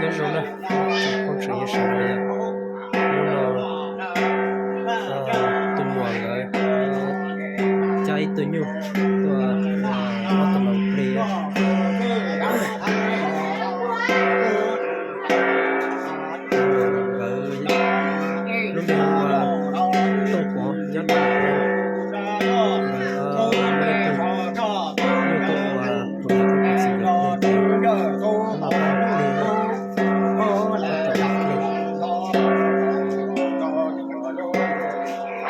Nyob zoo na, tsoom phooj tsoom ywg sawv daws, hnub no tus muam nkawd cab ib tug nyuj tuaj ob tug laus plig. Nkawd lub npe hu ua Tooj Pov nyob rau Nplog. Nkawd muaj ib tug nyuj tuaj ua tus txiv nkawd plig, hnub no plig,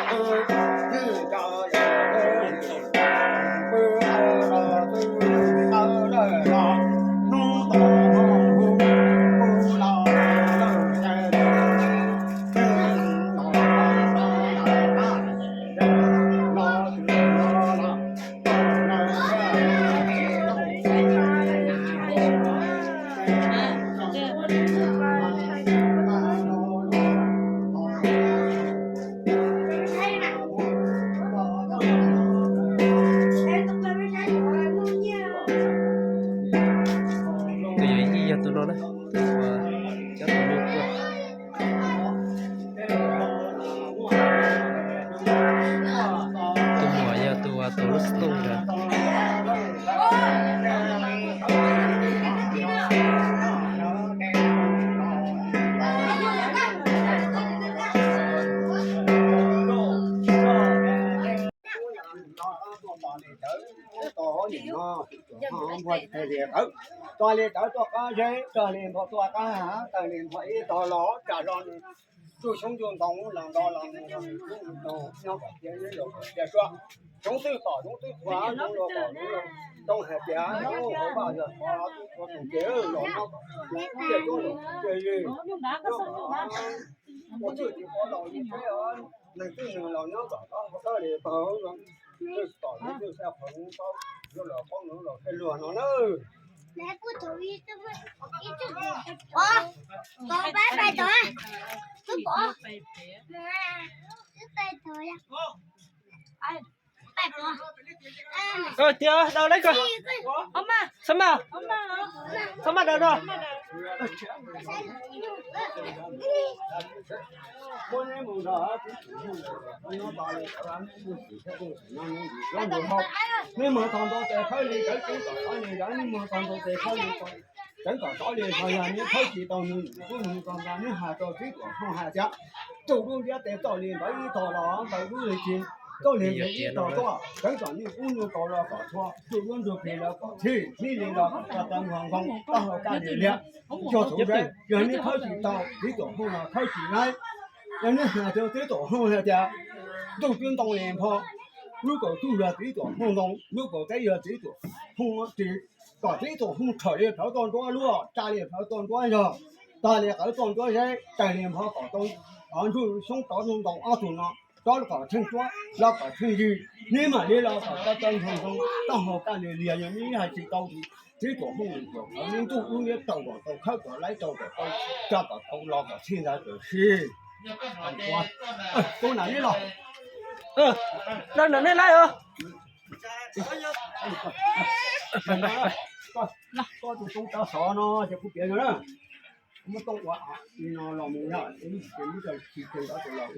tab tom plig. Tus yawm yij yog tus no na, tus uas cab tus nyuj tuaj. Tus muam yog tus uas tuav lub xov tooj ntawd. Tog li tawv tuaj qab zeb, tog li npho tuaj qab hav, tawg li npho ib tog los tsa zog tsuj xyoob tsuj ntoo los nto los nyob kom cia sua. Zoov twb pom zoov twb qhuav, zoov los pom zoov los ntoo hais tias hauv vaj yog qhov tub qhov tus ces los nyob kom cia sua, cia li nyob kom ua twj tsis pov laus li peb os. Neeg twb neeg los nyob kom qab hau dawb li pawg, twb tom li twb xaj phaum paub, los paub los thiaj luag no na. Tiag, dau lawm ko. Xab mas, xab mas dau no. Neb muag tog nto tes khawb li, cawv ceeb kom tov li, yog neb muag tog nto tes khawb li, ceeb kom tov li, yog neb khawb tsis tau nws, nws tub nws ko ntag, neb hais rau Txiv Tuam Hmoo hais tias, tsuj duab ntiab tes txoj li ntawd ib tog los ntawd dub li tsis, txoj li ntawd ib tog tuaj, ceeb kom nws ub nws kaus los kom txhua, tsuj duab ntsuag plig los kom txhij, txhij li los kom tau tau nqog nqoo, taub hau kaj li liag, tsuag txhuv zeb. Yog neb khawb tsis tau Txiv Tuam Hmoo los khawb tsis laib, yog neb hais rau Txiv Tuam Hmoo hais tias, ntuj twb ntoo li npho, lub kaum tug yog Txiv Tuam Hmoo ntoo, lub kaum teb yog Txiv Tuam Hmoo ris, kom Txiv Tuam Hmoo khawm li plhawv toj nruab luaj, tsa li plhawv toj nruab yog, tag li qawv toj nruab zeb, tawg li npho kom tau ntsuj xyoob tov ntoo ob tug no, tov los kom tsheej tsuab, los kom tsheej yig, neb mam li los kom tau tau nqog nqoo, taub hau kaj li liag. Yog neb hais tsis tau Txiv Tuam Hmoo, neb ntuj ub neb taus kom tau, khawb kom laib, taus kom tau, tsa kom tau, los kom txhij ntag. Tiam sis tub nam neb los, dab nam neb laib os. Koj tus toob tav xov no ces kuv piav no na. Muab toob ua no los mus yog lub tsis tau tsis tau tus laus.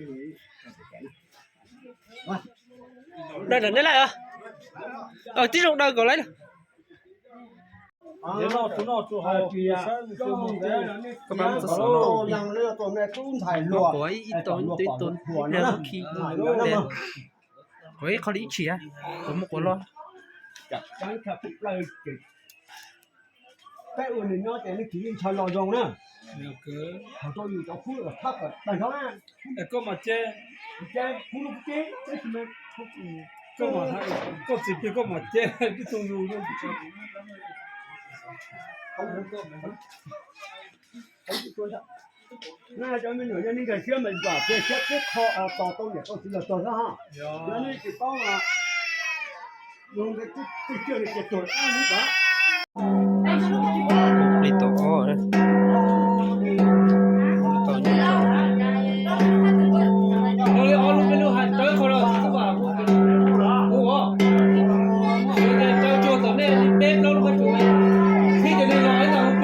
Dab nam neb laib os. Tib zoo daws kom laib. Koj pab muab txog xov no, muab kuav ib tug ib tug, ib pliag muab khi, kuav ib qho li ib tshim, kuav muab kuav loj. Peb ua nws nyob ces nej tsis yeej ntshaw los zoo na. Thaum rau yus cov khub los thab kom tag nrho na. Koj mas ces, ces khub lub kub ces, koj mas, koj txiv plig koj mas ces tib tug yus. Cov me nyuam, yog nej nkag siab mas vam thiab siab pub kho tos tau niam tau txiv los txog xwb ha. Yog nej tsis paub mas Li tau ob, tau nyob li ob lub peb lub hais tawv qhov los xwb, kuv ua, kuv ua, kuv ua tau cuag tom nej li peb plaub lub qhov tsua, thiab cov neeg los ib tag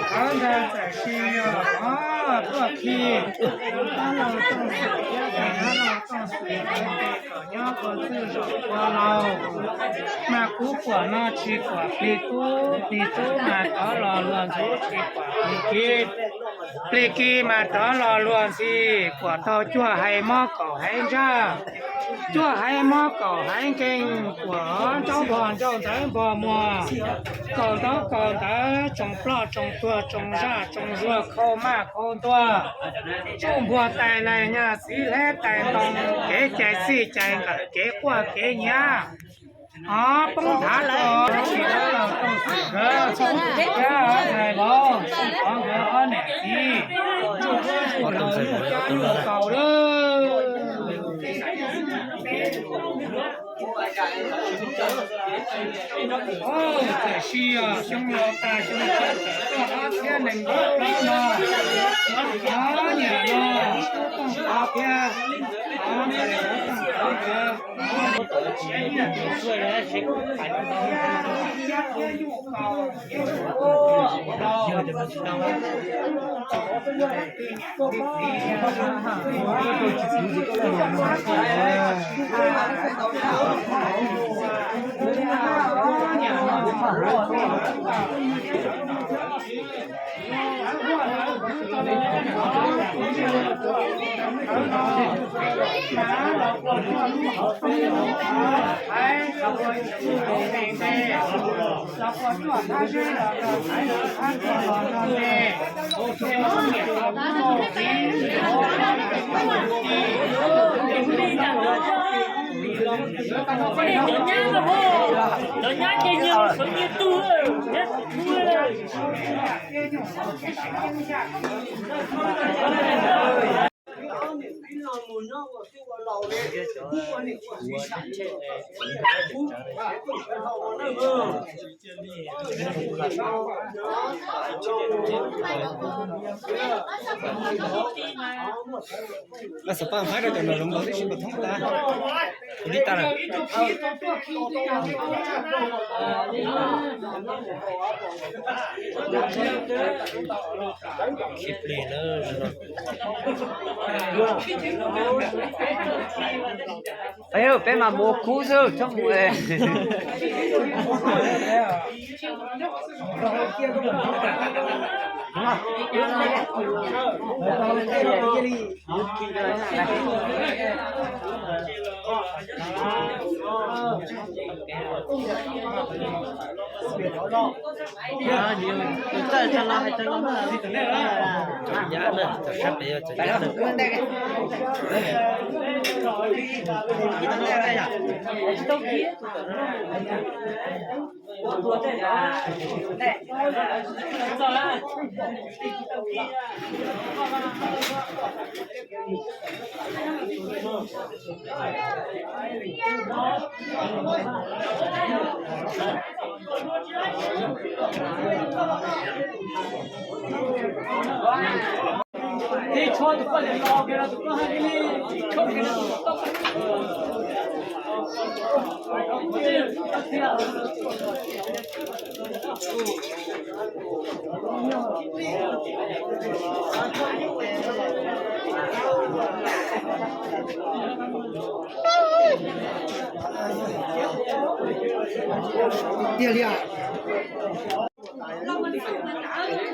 Qhov ntawd txawm sis yog tuaj khi, ob laug Tooj Xwm thiab tais nab laug Tooj Xwm hais tias kom nyob ua txwj zaum ua laug, mas kuv kuam no tsis kuam plig tub, plig tub mas rov los luag ntxhi, tsis kuam plig kis, plig kis mas rov los luag ntxhi, kuam tau cuaj haiv mob kaum haiv ntsaj, cuaj haiv mob kaum haiv nkeeg, kuam nraub npog ncauj ntawv npog muag, kaum ntaub kaum ntawv tsoos ploj tsoos tuag tsoos zaj tsoos zuag khau maj khau ntuag, tsuj npuag tais laig nyaj txiv hleb tais ntoo, kev cai txij cai nkawm kev quaj kev nyiav. Poob thav los tsis dawb los Tooj Xwm nkawd, thiab hais los qhov nkawd ob niam txiv, tsuj duab tsuj laug nyuj cab nyuj kaus lawm. Tiam sis xyoo laus tas xyoo tshiab tawm tuaj ob txhiab nees nkaum plaub no, ob niam no Tooj Pov thiab ob niam Tooj Pov nkawd Cov nyab ces nyias mus sawv nyias tug, nyias tug. Lawv xav pab nqaij rau cov no zoo nkaus tib si npaum thoob tas, ua li tas lawm. Peb mas mus ua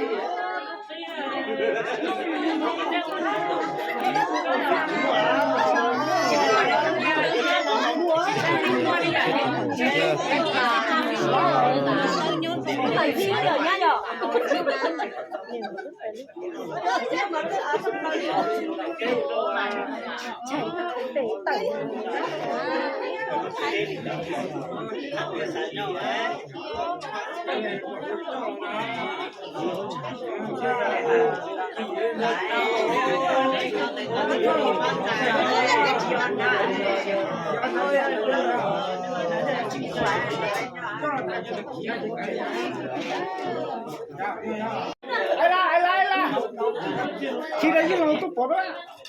kub xwb txhob mus.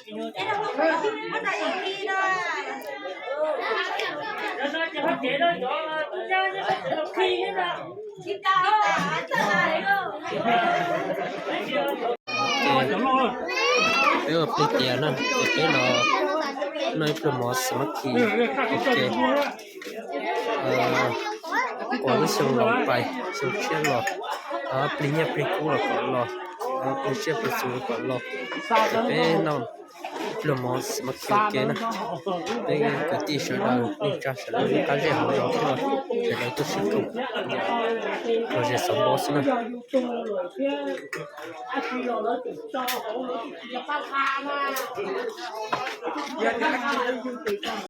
Tiag li as. Peb ua plig tiav na, ces peb los noj ib pluag mov xav mab khi. Ok, quas lub xyoo los pais, xyoo tshiab los, plig nyiaj plig kub los kom los, plig tsiaj plig txhu los kom los, ces peb noj pluag mov xav mab khi ua ke na. Peb kwv tij sawv daws neej tsa sawv daws nyob qab zej hauv zos thiab sawv daws tuaj sib koom, los zem xov npov xwb na.